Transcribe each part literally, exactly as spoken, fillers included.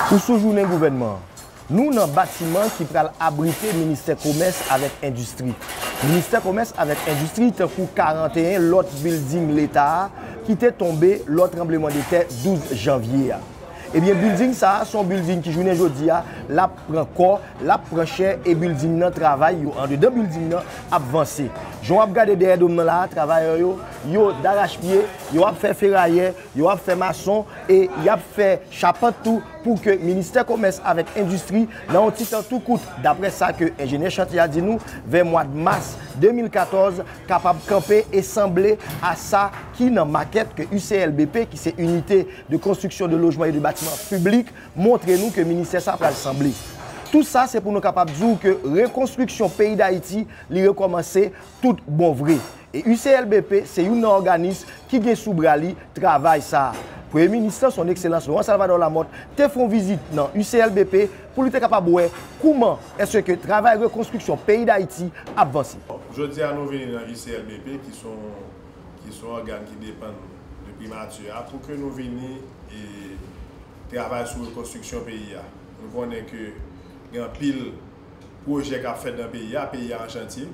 Ou sou jounen gouvènman an. Nou nan batiman ki pral abrite Ministè Komès avèk Endistri. Ministè Komès avèk Endistri, tankou karanteyen lòt bilding Leta a, ki te tonbe lò tranblemanntè douz janvye a. Ebyen, bilding sa a, se yon bilding ki, jounen jodi a, l ap pran kò, l ap pran chè, e bilding nan, travay yo andedan bilding nan ap vanse. Jan w ap gade dèyè do m nan la a, travayè yo, yo darachpye, yo ap fè ferayè, yo ap fè mason, e y ap fè chapant tou, pou ke Ministè Komès avèk Endistri, nan yon ti tan tou kout, daprè sa ke enjenyè chantye a di nou, vè mwa mas de mil katòz, kapab kanpe e sanble a sa ki nan makèt ke U C L B P, ki se Unité de Construction de Logements et de Bâtiments Publics, montre nou ke ministè sa pral sanble. Tout sa, se pou nou kapab di w ke rekonstriksyon peyi Dayiti, li rekòmanse tout bon vre. E U C L B P se youn nan òganis ki gen sou bra li travay sa a. Premye Minis lan, Son Ekselans Laurent Salvador Lamothe, te fè yon vizit nan U C L B P pou li te kapab wè kouman èske ke travay rekonstriksyon peyi Dayiti ap vanse. Jodi a, nou vini nan U C L B P, ki se yon, ki se yon ògàn ki depann de primati a, pou ke nou vini e travay sou rekonstriksyon peyi a. Nou konnen ke gen anpil pwojè k ap fèt nan peyi a, peyi a an chantye.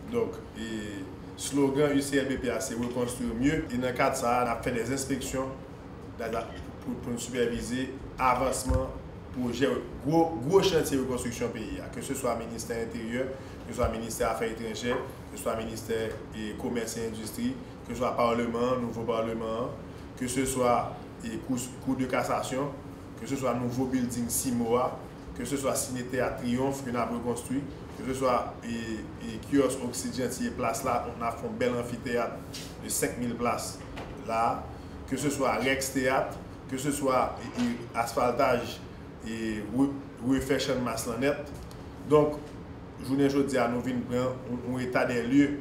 Donk, e slogan U C L B P a se Reconstruire mieux. E nan kad sa a, n ap fè dè enspeksyon pou, pou n sipèvize avansman pwojè, gwo, gwo chantye rekonstriksyon peyi a. Ke se swa Ministè Enteryè, ke se swa Ministè Afè Etranjè, ke se swa Ministè, e, Komès e Endistri, ke se swa Palman an, nouvo Palman an, ke se swa, e, Kou, Kou de Kasasyon, ke se swa nouvo bilding Simo a, ke se swa Sine Teyat Triyonf ke n ap rekonstwi, ke se swa, e, e, Kiyòs Oksid Janti e plas la, n ap fè yon bèl anfiteyat de senk mil plas la, ke se swa Rex Teyat, ke se swa, e, e, asfaltaj, e, re, refè Channmas lan nèt. Donk, jounen jodi a, nou vin pran yon, yon eta dè lye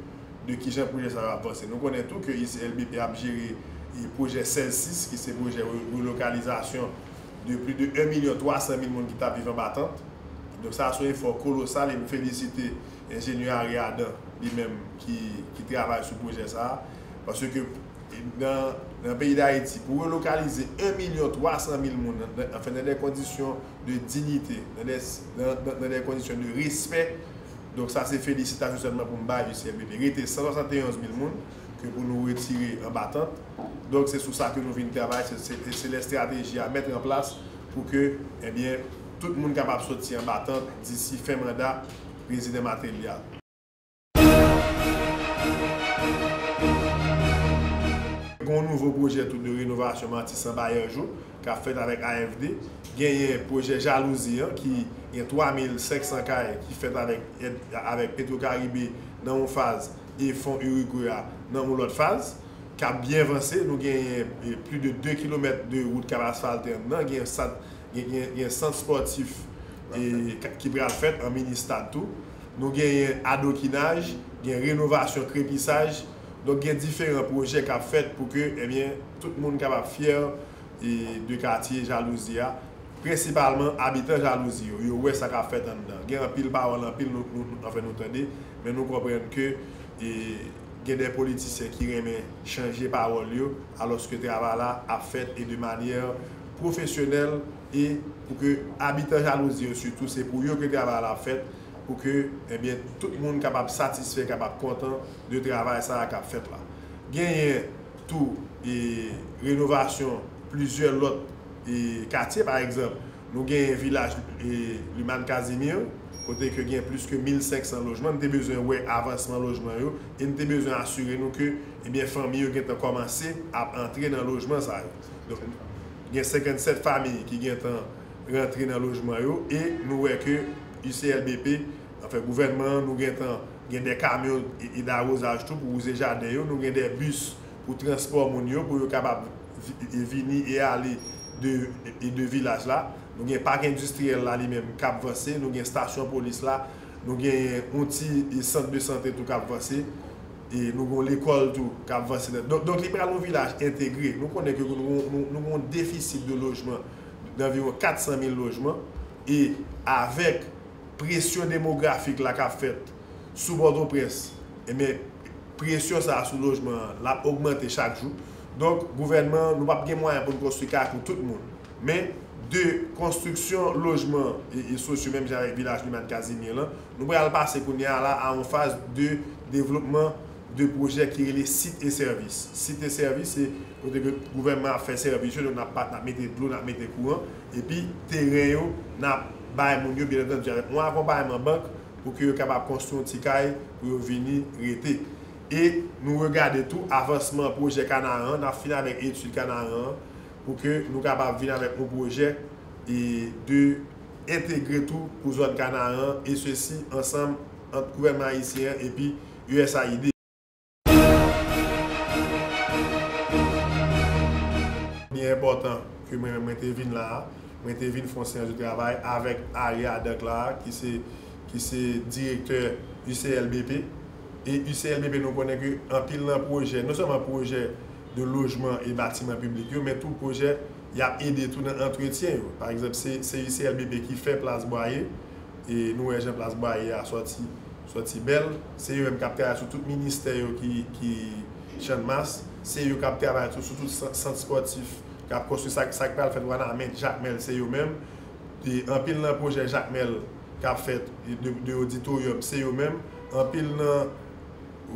de kijan pwojè sa yo ap vanse. Nou konnen tou ke U C L B P ap jere, e, pwojè sèz sis, ki se pwojè re, relokalizasyon de plis de en milyon twa san mil moun ki t ap viv anba tant. Donk, sa a se yon efò kolosal e m felisite enjenyè Ariadan, li menm, ki, ki travay sou pwojè sa a. Paske nan, nan peyi Dayiti, pou relokalize en milyon twa san mil moun nan, nan, anfen, nan de kondisyon de diyite, nan de, nan, nan, nan de kondisyon de respè. Donk, sa se felisitasyon sèlman pou m bay U C L B P. Rete san swasanteonz mil moun ke pou nou retire anba tant. Donk, se sou sa ke nou vin travay, se, se, se lè estrateji a mèt an plas pou ke, ebyen, tout moun kapab soti anba tant disi fen manda Prezidan Martelly a. Gen yon nouvo pwojè tou de renovasyon Matisan Bayejo k ap fèt avèk A F D. Genyen pwojè Jalouzi an ki gen twa mil senk san kay ki fèt avèk èd, avèk Petro Caribe nan yon faz e Fon Uruguay a nan yon lòt faz k ap byen vanse. Nou genyen, e, plis de de kilomèt de wout k ap asfalte anndan. Gen sant, gen, gen, gen sant spòtif, e, k, ki pral fèt an mini stad tou. Nou genyen adokinaj, gen renovasyon krepisaj. Donk, gen diferan pwojè k ap fèt pou ke, ebyen, tout moun kapab fyè, e, de katye Jalouzi a. Prensipalman, abitan Jalouzi yo, yo wè sa k ap fèt anndan. Gen anpil pawòl, anpil nou, nou, nou, anfen, nou tande, men nou konprann ke, e, gen de politisyen ki renmen chanje pawòl yo, alòske travay la ap fèt e de manyè pwofesyonèl e pou ke abitan Jalouzi yo sitou, se pou yo ke travay la ap fèt, pou ke, ebyen, tout moun kapab satisfè, kapab kontan de travay sa a k ap fèt la. Genyen tou, e, renovasyon plizyè lòt, e, katye, pa egzanp, nou genyen vilaj, e, Lumane Casimir, kote ke gen plis ke mil senk san lojman. Nou te bezwen wè avansman lojman yo, e nou te bezwen asire nou ke, ebyen, fanmi yo gentan kòmanse ap antre nan lojman sa yo. Donk, gen senkannsèt fanmi ki gentan rantre nan lojman yo, e nou wè ke U C L B P, anfen, gouvènman an, nou gentan gen de kamyon e, e dawozaj tou pou wouze jaden yo, nou gen de bis pou transpò moun yo, pou yo kapab vi, e vini e ale de, e de vilaj la. Nou gen pak endistriyèl la li menm k ap vanse, nou gen estasyon polis la, nou genyen yon ti, e, sant de sante tou k ap vanse, e nou gen yon lekòl tou k ap vanse. Donk, donk li pral yon vilaj entegre. Nou konnen ke nou, nou, nou gen yon defisit de lojman danviwon kat san mil lojman, e avèk presyon demografik la k ap fèt sou Pòtoprens, ebyen, presyon sa a sou lojman an, l ap ogmante chak jou. Donk, gouvènman an, nou p ap gen mwayen pou n konstwi kay pou tout moun. Men, de konstriksyon lojman e, e sosyo, menm jan avèk Vilaj Lumad Casimir lan, nou pral pase kounye a la a yon faz de devlopman de pwojè ki rele sit e sèvis. Sit e sèvis, se kote ke gouvènman ap fè sèvis yo, donk n ap pa, n ap mete dlo, n ap mete kouran, epi teren yo, n ap bay moun yo, byen antandi, avèk yon akonpayman bank pou ke yo kapab konstwi yon ti kay pou yo vini rete. E nou regade tou avansman pwojè Kanaran, n ap fin avèk etid Kanaran an, pou ke nou kapab vin avèk yon pwojè e de entegre tou pou zòn Kanaran, e sesi ansanm ant gouvènman ayisyen an epi U S A I D. Li enpòtan ke mwen menm mwen te vin la a, mwen te vin fè yon seyans de travay avèk Aria Adank la a, ki se, ki se direktè U C L B P. E U C L B P, nou konnen ke anpil nan pwojè, non sèlman pwojè de lojman e batiman piblik yo, men tou pwojè y ap ede tou nan antretyen yo. Pa egzanp, se, se U C L B P ki fè Plas Bwaye, e nou wè jan Plas Bwaye a sòti, sòti bèl. Se yo menm k ap travay sou tout ministè yo ki, ki Channmas. Se yo k ap travay tou sou tout sant, sant spòtif k ap konstwi, sa, sa k pral fèt Wanament, Jakmèl, se yo menm. E anpil nan pwojè Jakmèl k ap fèt, e de, de oditoryòm, se yo menm. Anpil nan,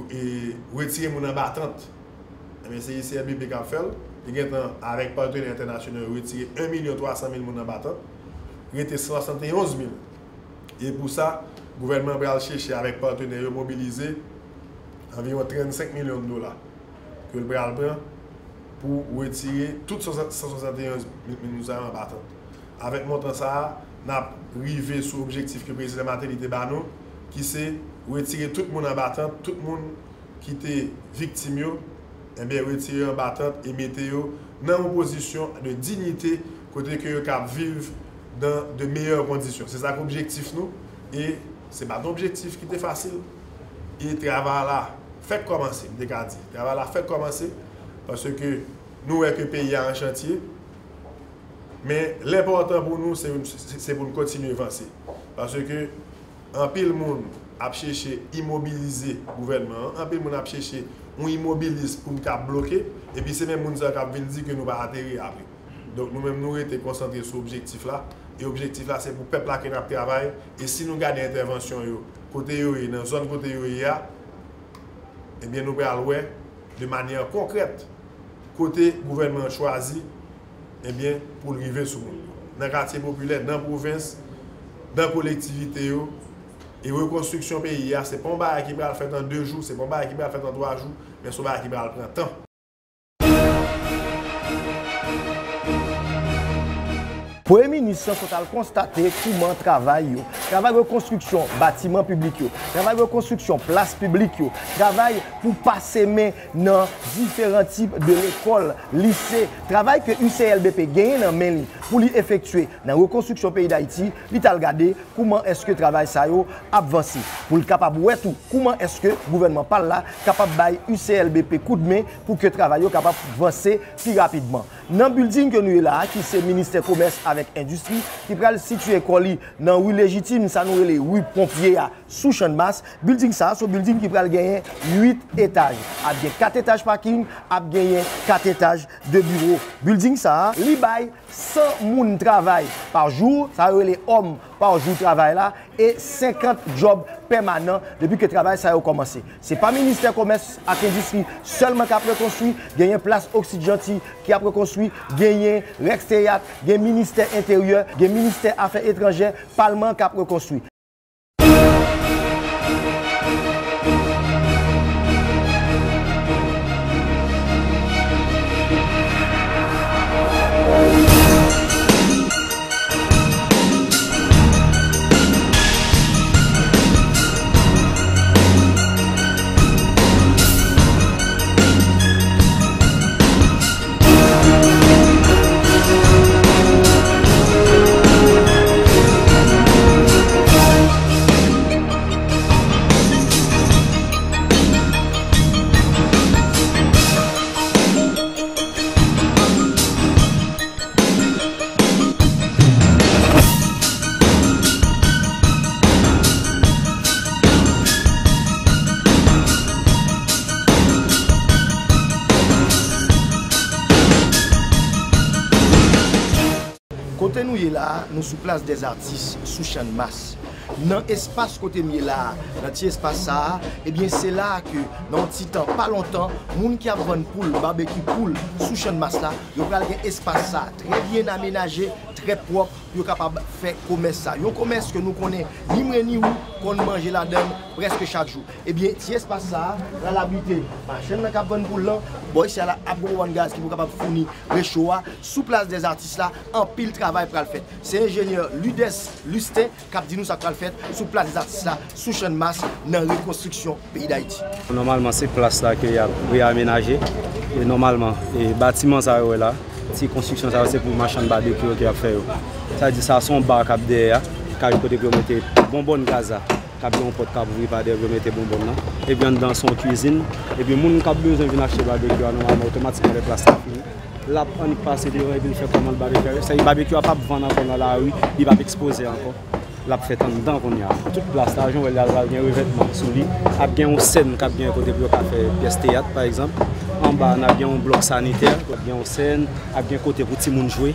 e, retire moun anba tant, ebyen, se U C L B P k ap fè l. Li gentan, avèk patnè entènasyonal yo, retire en milyon twa san mil moun anba tant. Rete swasannteonz mil. E pou sa, gouvènman an pral chèche avèk patnè yo mobilize anviwon trannsenk milyon dola ke l pral pran pou retire tout san, san swasannteonz mil moun sa yo anba tant. Avèk montan sa a, n ap rive sou objektif ke Prezidan Martelly te ba nou, ki se retire tout moun anba tant, tout moun ki te viktim yo, enben, retire yo anba tant e mete yo nan yon pozisyon de diyite kote ke yo kab viv dans de meilleures conditions. Se sa k objektif nou, e se pa t yon objektif ki te fasil. E travay la fèk kòmanse, m te ka di. Travay la fèk kòmanse, paske nou wè ke peyi a an chantye, men l enpòtan pou nou, se, se, se pou n kontinye vanse. Paske anpil moun ap chèche imobilize gouvènman an, anpil moun ap chèche yon imobilis pou n ka bloke, epi se menm moun sa yo k ap vin di ke nou pa atere apre. Donk, nou menm, nou rete konsantre sou objektif la, e objektif la, se pou pèp la ke n ap travay, e si nou gade entèvansyon yo, kote yo ye, nan zòn kote yo ye a, ebyen, nou pral wè, de manyè konkrèt, kote gouvènman an chwazi, ebyen, pou l rive sou moun yo. Nan katye popilè, nan pwovens, nan kolektivite yo, e rekonstriksyon peyi a, se pa yon bagay ki pral fèt an de jou, se pa yon bagay ki pral fèt an twa jou, men se yon bagay ki pral pran tan. Premye minis lan sot al konstate kouman travay yo, travay rekonstriksyon batiman piblik yo, travay rekonstriksyon plas piblik yo, travay pou pase men nan diferan tip de lekòl, lise, travay ke U C L B P genyen nan men li pou li efektye nan rekonstriksyon peyi Dayiti, li t al gade kouman èske travay sa yo ap vanse, pou l kapab wè tou kouman èske gouvènman pa l la kapab bay U C L B P koudmen pou ke travay yo kapab vanse pi rapidman. Nan bilding ke nou ye la a, ki se Ministè Komès avèk Endistri, ki pral sitiye kò li nan ri Lejitim, sa nou rele ri Ponpye a, sou Channmas, bilding sa a se yon bilding ki pral genyen uit etaj. Ap gen kat etaj paking, ap genyen kat etaj de biwo. Bilding sa a, li bay san moun travay pa jou, sa yo rele òm pa jou travay la, e senkant djòb pèmanan depi ke travay sa yo kòmanse. Se pa Ministè Komès ak Endistri sèlman k ap rekonstwi, genyen plas Oksid Janti ki ap rekonstwi, genyen Rex Teyat, gen Ministè Enteryè, gen Ministè Afè Etranjè, Palman k ap rekonstwi. Nou ye la a, nou sou Place des Artistes, sou Channmas. Nan espas kote m ye la a, nan ti espas sa a, ebyen, se la a ke, nan yon ti tan pa lontan, moun ki ap vann poul, babeki poul, sou Channmas la, yo pral gen espas sa a trè byen amenaje, trè pwòp, pou yo kapab fè komès sa. Yon komès ke nou konnen, ni mwen ni ou, konn manje ladan l prèske chak jou. Ebyen, ti espas sa a, pral abrite machann nan k ap vann poul lan, bò isi a la ap gen yon wonn gaz ki pou kapab founi recho a, sou Place des Artistes la, anpil travay pral fèt. Se enjenyè Ludès Lustin k ap di nou sa k pral fèt sou Place des Artistes la, sou Channmas, nan rekonstriksyon peyi Dayiti. Nòmalman, se plas la ke y ap reyamenaje. E nòmalman, e batiman sa yo wè la, ti konstriksyon sa yo, se pou machann babekyou yo ki ap fè yo. Sa di sa, se yon ba k ap dèyè a, kay kote pou yo mete bonbòn gaz la. K ap gen yon pòt k ap ouvri pa dèyè pou yo mete bonbòn nan. Epi anndan se yon kwizin. Epi moun k ap bezwen vin achte babekyou a, nòmalman, otomatikman, lè plas la fini, l ap annik pase devan epi l fè kòmand babekyou a. Sa di babekyou a p ap vann ankò nan lari, li p ap ekspoze ankò. L ap fèt anndan kounye a. Tout plas la, jan w wè l la, l pral gen revètman sou li. Ap gen yon sèn k ap gen kote pou yo ka fè pyès teyat, pa egzanp. Anba a, n ap gen yon blòk sanitè, ap gen yon sèn, ap gen kote pou timoun jwe.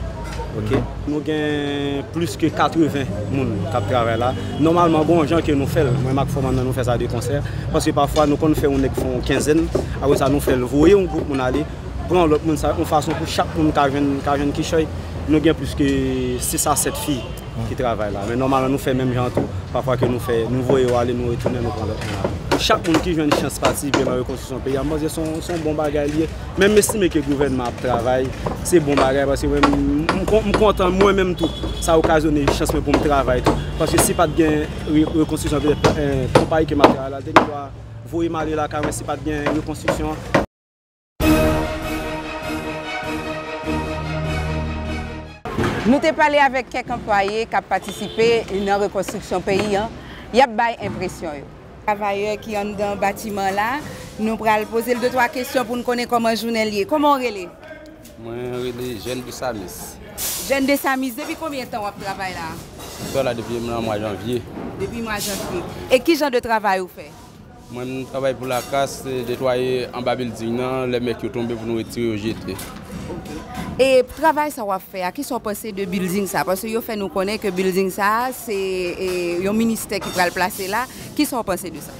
Ok. Nou gen plis ke katreven moun k ap travay la. Nòmalman, gen yon jan ke nou fè l, mwen menm ak fòman nan, nou fè sa de konsè. Paske pafwa, nou konn fè yon nèg fè yon kenzèn, apre sa, nou fè l voye yon gwoup moun ale, pran lòt moun sa, yon fason pou chak moun ka jwenn, ka jwenn kichòy. Nou gen plis ke sis a sèt fi ki travay la. Men nòmalman, nou fè menm jan tou. Pafwa ke nou fè, nou voye yo ale, nou retounen, nou pran lòt moun la. Pou chak moun ki jwenn chans patisipe nan rekonstriksyon peyi a, m panse se yon, se yon bon bagay li ye. Men m estime ke gouvènman ap travay, se bon bagay, paske mwen, m, m kon-, m kontan mwen menm tou. Sa okazyone chans mwen pou m travay tou. Paske si pa t gen re-, rekonstriksyon, petèt, eh, konpayi ke m ap travay la, te gen dwa voye m ale lakay mwen si pa t gen rekonstriksyon. Nou te pale avèk kèk anplwaye k ap patisipe nan rekonstriksyon peyi a. Y ap bay enpresyon yo. Travayè ki anndan batiman la, nou pral poze l de twa kesyon pou n konnen kòman jounen l ye. Kòman w rele? Mwen rele Jèn de Samis. Jèn de Samis, depi konbyen tan w ap travay la? Mwen la depi nan mwa janvye. Depi mwa janvye. E ki jan de travay ou fè? Mwen, m travay pou lakas, se netwaye anba bilding nan, lè mèk yo tonbe pou nou retire yo jete. Ok. E travay sa w ap fè a, kisa w panse de bilding sa? Paske yo fè nou konnen ke bilding sa, se, e, yon ministè ki pral plase la. Kisa w panse de sa?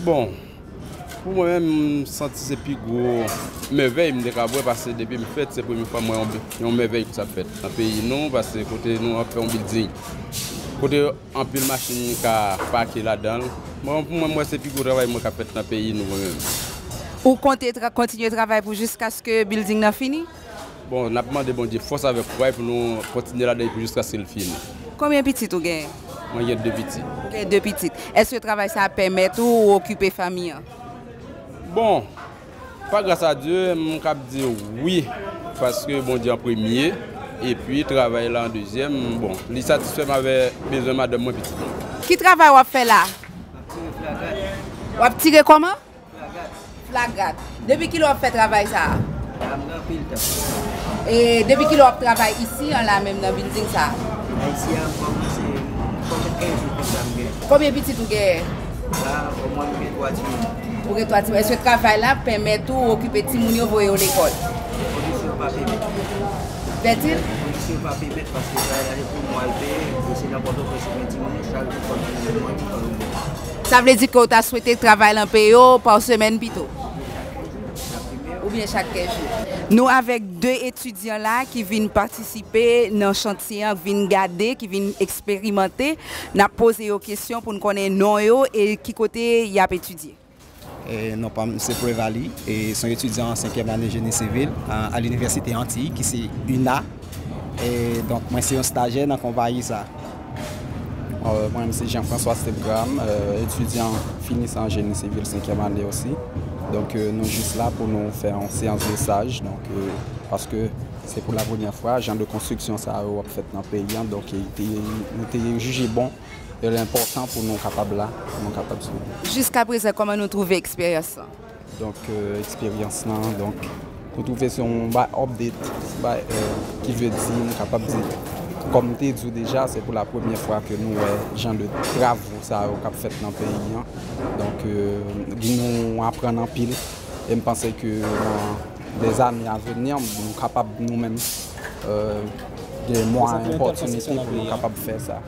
Bon, pou mwen menm, m santi se pi gwo mèvèy m te ka wè, paske depi m fèt, se premye fwa m wè yon, yon mèvèy konsa fèt nan peyi nou, paske kote nou ap fè yon bilding. Kote anpil machin ka pake ladan l. Bon, pou mwen, m wè se pi gwo travay mwen k ap fèt nan peyi nou, mwen menm. Ou konte tra-, kontinye travay pou jiskaske bilding nan fini? Bon, n ap mande Bondye fòs avèk kouraj pou nou kontinye ladan l pou jiskaske l fini. Konbyen pitit ou genyen? Mwen gen de pitit. Ou gen de pitit. Èske travay sa a pèmèt ou okipe fanmi an? Bon, pa gras a Dye, m kab di wi, paske Bondye an premye, epi travay la an dezyèm, bon, li satisfè m avè bezwen madanm mwen, pitit mwen. Ki travay w ap fè la? W ap tire kòman? Flagrant. Depi kilè w ap fè travay sa a? Sa m gen anpil tan. E depi kilè w ap travay isi an la menm nan bilding sa a? La isi a, m kòmanse, m kòmanse kenz jou konsa m gen. Konbyen pitit ou genyen? La, omwen m gen twa timoun. Ou gen twa timoun. Èske travay la pèmèt ou okipe timoun yo, voye yo lekòl? Kondisyon pa pèmèt. Vètil? Kondisyon pa pèmèt paske travay la se pou mwen al peye, e se nan Pòtoprens ou gen timoun yo, chak jou fò l tounen mwen ki fò l mwen. Sa vle di ke w ta swete travay lan peye w pa semèn pito? Oubyen chak kenz jou. Nou avèk de etidyan la ki vin patisipe nan chantye an, ki vin gade, ki vin eksperimante. N ap poze yo kesyon pou n konnen non yo e ki kote y ap etidye. E non pa m se Prevaly, e se yon etidyan an senkyèm ane jeni sivil a, a Linivèsite Antiy, ki se UNA. E donk, mwen se yon stajyè nan konpayi sa. Euh, mwen menm se Jean-François Stepgram, euh, etidyan finisan jeni sivil senkyèm ane osi. Donk, euh, nou jis la pou nou fè yon seyans de staj, donk, euh, paske se pou la premyè fwa jan de konstriksyon sa yo ap fèt nan peyi an, donk, e te, nou te jije bon e l enpòtan pou nou kapab la, pou nou kapab swiv. Jiskaprezan, kòman nou twouve eksperyans lan? Donk, euh, eksperyans lan, donk, nou twouve se yon bay update, bay, euh, ki vle di, nou kapab di, kòm m te di w deja, se pou la premyè fwa ke nou wè jan de travo sa yo k ap fèt nan peyi an. Donk, euh, nou aprann anpil, e m panse ke nan dèzane a veni, nou kapab nou menm, euh, Mwen, opòtinite pou nou kapab fè sa.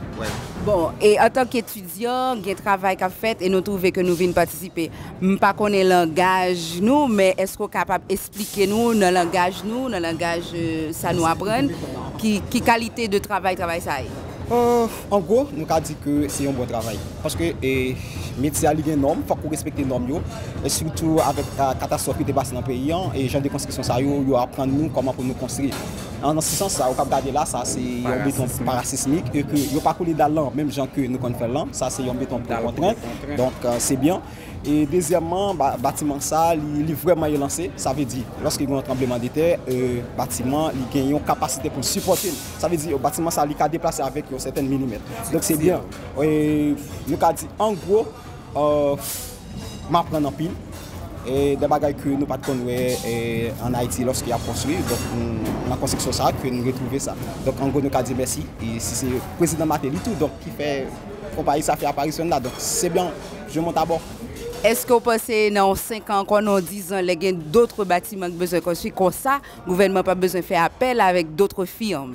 Bon, e antanke etidyan, gen travay k ap fèt e nou twouve ke nou vin patisipe. M pa konnen langaj nou, men èske w kapab eksplike nou nan langaj nou, nan langaj, euh, sa nou aprann, ki, ki kalite de travay, travay sa ye? Euh, an gwo, nou ka di ke se yon bon travay. Paske, e, metye a li gen nòm, fòk ou respekte nòm yo. E sitou avèk, a, katastwòf ki te pase nan peyi an, e jan de konstriksyon sa yo, yo aprann nou kòman pou nou konstwi. An, nan sans sa, ou k ap gade la, sa se yon beton parasismik, e ke yo pa koule dal lan, menm jan ke nou konn fè l lan. Sa se yon beton pou kontrent. Donk, euh, se byen. E dezyèmman, ba-, batiman sa, li, li vrèman elanse. Sa vle di, lòske gen yon tranbleman de tè, e, batiman, li gen yon kapasite pou l sipòte l. Sa vle di, batiman sa, li ka deplase avèk yon sèten milimèt. Donk, se byen. E, nou ka di, an gwo, euh, m aprann anpil. E de bagay ke nou pa t konn wè, e, ann Ayiti lòske y ap konstwi. Donk, nou, nan konstriksyon sa, ke nou retwouve sa. Donk, an gwo, nou ka di mèsi. E si se prezidan Martelly tou, donk, ki fè konpayi sa fè aparisyon la. Donk, se byen, je monte à bord. Èske w panse nan yon senk an ankò, nan yon diz an, lè gen dòt batiman ki bezwen konstwi konsa, gouvènman p ap bezwen fè apèl avèk dòt fim?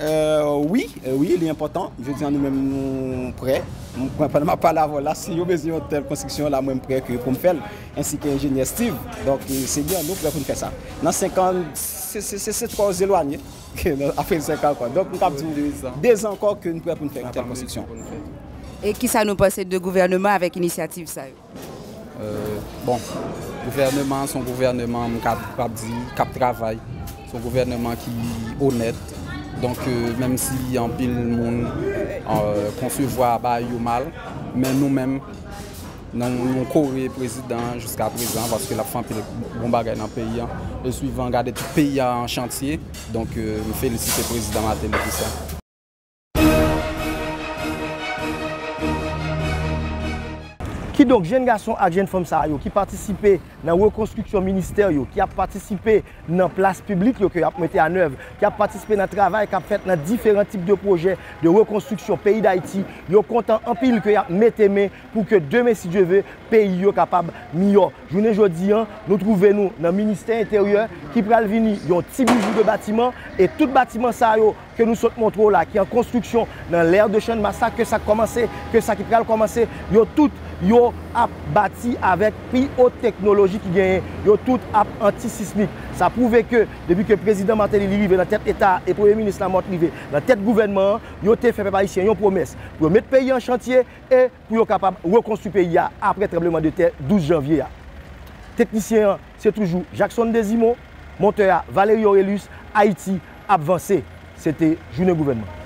Euh, wi, euh, wi, li enpòtan. Jodi a, nou menm, nou prè. M-, mwen, pandan m ap pale avè w la, si yo bezwen yon tèl konstriksyon la, mwen, m prè ke pou m fè l, ensi ke enjenyè Steve. Donk, euh, se byen, nou prè pou n fè sa. Nan senk an, se, se, se, se twò elwanye. Apre senk an ankò. Donk, m kab di w, dezan ankò ke n prè pou n fè yon tèl konstriksyon. E kisa nou panse de gouvènman avèk inisyativ sa yo? Euh, bon, gouvènman an se yon gouvènman m ka, kab di, k ap travay. Se yon gouvènman ki onèt. Donk, euh, menm si anpil moun, euh, konsevwa bagay yo mal, men nou menm, nou, nou kore prezidan an jiska prezan paske l ap fè anpil bon bagay nan peyi an. E swivan gade tout peyi an an chantye. Donk, euh, m felisite prezidan Martelly pou sa. Kidonk, jèn gason ak jèn fanm sa yo ki patisipe nan rekonstriksyon ministè yo, ki ap patisipe nan plas piblik yo ke y ap mete anèv, ki ap patisipe nan travay k ap fèt nan diferan tip de pwojè de rekonstriksyon peyi Dayiti, yo kontan anpil ke y ap mete men pou ke demen, si Dye ve, peyi yo kapab miyò. Jounen jodi an, nou twouve nou nan ministè enteryè ki pral vini yon ti bijou de batiman, e tout batiman sa yo ke nou sot montre w la, ki an konstriksyon nan lè de Channmas la, ke sa k kòmanse, ke sa ki pral kòmanse, yo tout, yo ap bati avèk pi wo teknoloji ki genyen, yo tout ap antisismik. Sa pwouve ke depi ke prezidan Martelly li rive nan tèt Leta a e premye minis Lamothe rive nan tèt gouvènman an, yo te fè pèp ayisyen yon pwomès pou yo met peyi an chantye e pou yo kapab rekonstwi peyi a apre tranbleman de tè douz janvye a. Teknisyen an, se toujou Jackson Desimon, montè a, Valery Orelus, Ayiti ap vanse. Se te Jounen Gouvènman.